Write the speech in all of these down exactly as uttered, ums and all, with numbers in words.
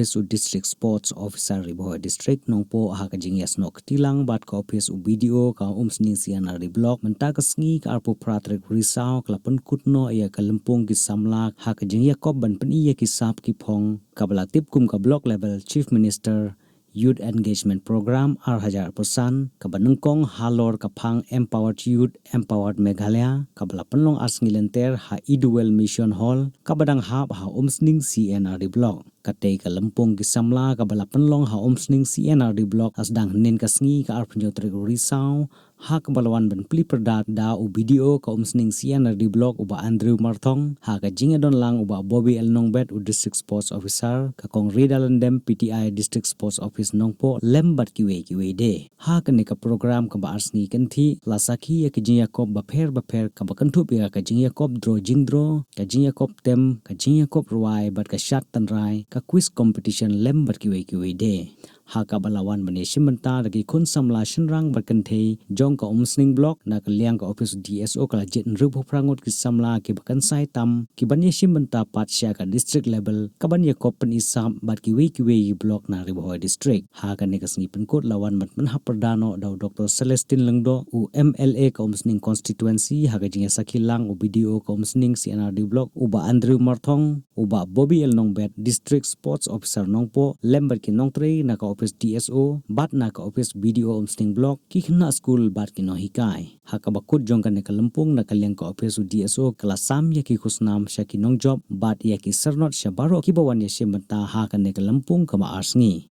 Office u District Sports Officer Ri Bhoi District Nongpoh ha ka jingïasnoh kti lang bad ka office u B D O ka Umsning C and R D Block mynta ka sngi ka arphew phra tarik Risaw ka la pynkut noh ïa ka lympung ki samla ha ka jingïakop ban pyni ïa ki sap ki phong kaba la tip kum ka Block Level Chief Minister Youth Engagement Program ar hajar arphew san kaba nyngkong halor ka phang Empowered Youth, Empowered Meghalaya kaba la pynlong ar sngi lynter ha Idwell Mission Hall kaba dang hap ha Umsning C and R D Block. Katei ka lympung ki samla kaba la pynlong ha Umsning C and R D Block la sdang hynnin ka sngi ka arphew hynñiew tarik Risaw ha kaba la wan ban plie pyrda da u B D O ka Umsning C and R D Block u Bah Andrew Marthong, ha ka jingïadon lang u Bah Bobby L Nongbet u District Sports Officer, ka Kong Rida Lyngdoh P T I District Sports Office Nongpoh lem bad kiwei kiwei de. Ha kane ka program kaba ar sngi kynthih la sakhi ïa ka jingïakop bapher bapher kaba kynthup ïa ka jingïakop draw jingdraw, ka jingïakop tem, ka jingïakop rwai bad ka shad tynrai, ka quiz competition lem bad kiwei kiwei de. Ha kaba la wan ban ïashim bynta da ki khun samla shynrang bad kynthei jong ka Umsning Block na ka liang ka office D S O ka la jied hynriewphew phra ngut ki samla kiba kynsai tam ki ban ïashim bynta pat sha ka district level ka ban ïakop pyni sap bad kiwei kiwei ki block na Ri Bhoi District. Ha kane ka sngi pynkut la wan ban pynhap pyrda noh da u Doctor Celestine Lyngdoh u M L A ka Umsning Constituency ha ka jingïasakhi lang u B D O ka Umsning C and R D Block u Bah Andrew Marthong, u Bah Bobby L Nongbet, District Sports Officer Nongpoh, lem bad ki nongtrei na ka office D S O bad na ka office B D O Umsning Block, ki khynnah skul bad ki nonghikai. Ha kaba kut jong kane ka lympung na ka liang ka office u D S O ka la sam ïa ki khusnam sha ki nongjop bad ïa ki syrnod sha baroh kiba wan ïashim bynta ha kane ka lympung kaba ar sngi.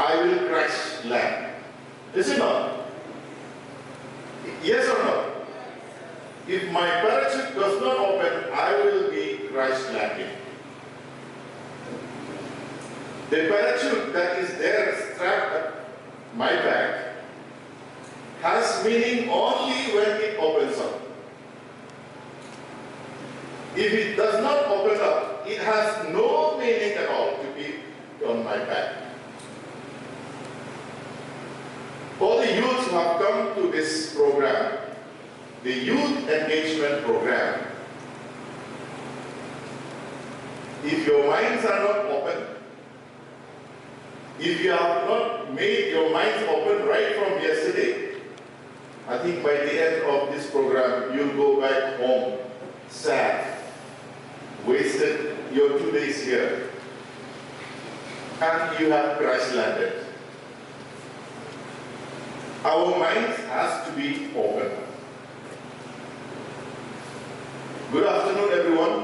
I will crash land. Is it not? Yes or no? If my parachute does not open, I will be crash landing. The parachute that is there strapped at my back has meaning only when it opens up. If it does not open up, it has no meaning at all to be on my back. All the youths who have come to this program, the youth engagement program, if your minds are not open, if you have not made your minds open right from yesterday, I think by the end of this program, you'll go back home sad, wasted your two days here, and you have crash landed. Our minds has to be open. Good afternoon, everyone.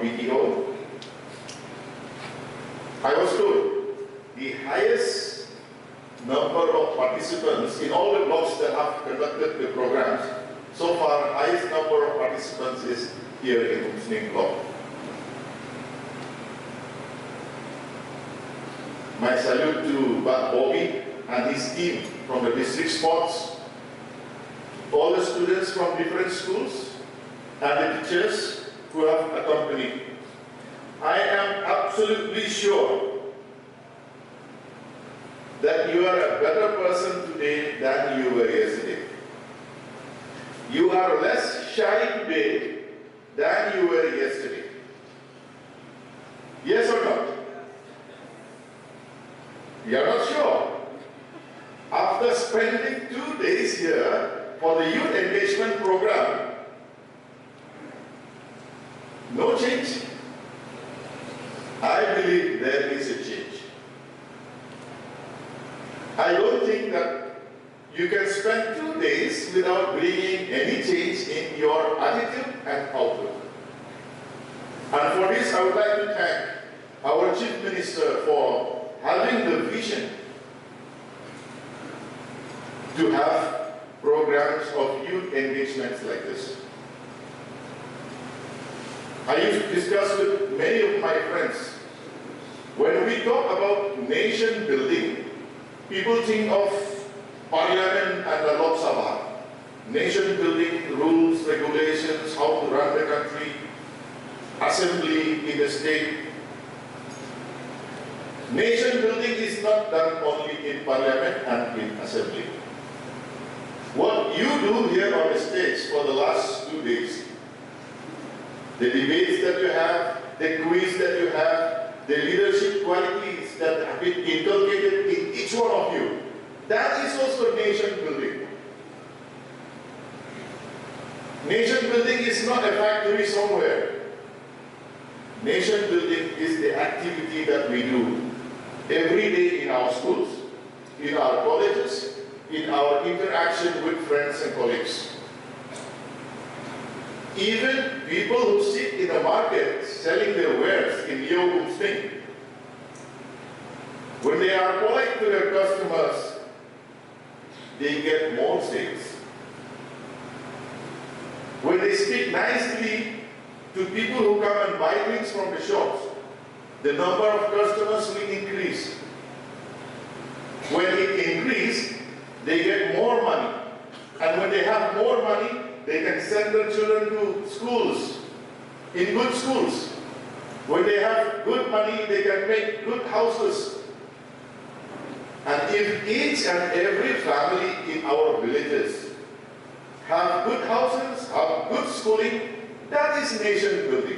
B T O, I was told the highest number of participants in all the blocks that have conducted the programs. So far, highest number of participants is here in Umsning block. My salute to Bah Bobby and his team from the district sports, all the students from different schools, and the teachers who have accompanied. I am absolutely sure that you are a better person today than you were yesterday. You are less shy today than you were yesterday. Yes or not? You are not sure. After spending two days here for the youth engagement program, no change? I believe there is a change. I don't think that you can spend two days without bringing any change in your attitude and outlook. And for this, I would like to thank our Chief Minister for having the vision to have programs of youth engagements like this. I used to discuss with many of my friends. When we talk about nation building, people think of parliament and the Lok Sabha. Nation building, rules, regulations, how to run the country, assembly in the state. Nation building is not done only in parliament and in assembly. What you do here on the stage for the last two days, the debates that you have, the quiz that you have, the leadership qualities that have been inculcated in each one of you, that is also nation building. Nation building is not a factory somewhere. Nation building is the activity that we do every day in our schools, in our colleges, in our interaction with friends and colleagues. Even people who sit in the market selling their wares in Liu Umsning, when they are polite to their customers, they get more sales. When they speak nicely to people who come and buy things from the shops, the number of customers will increase. When it increases, they get more money. And when they have more money, they can send their children to schools, in good schools. When they have good money, they can make good houses. And if each and every family in our villages have good houses, have good schooling, that is nation building.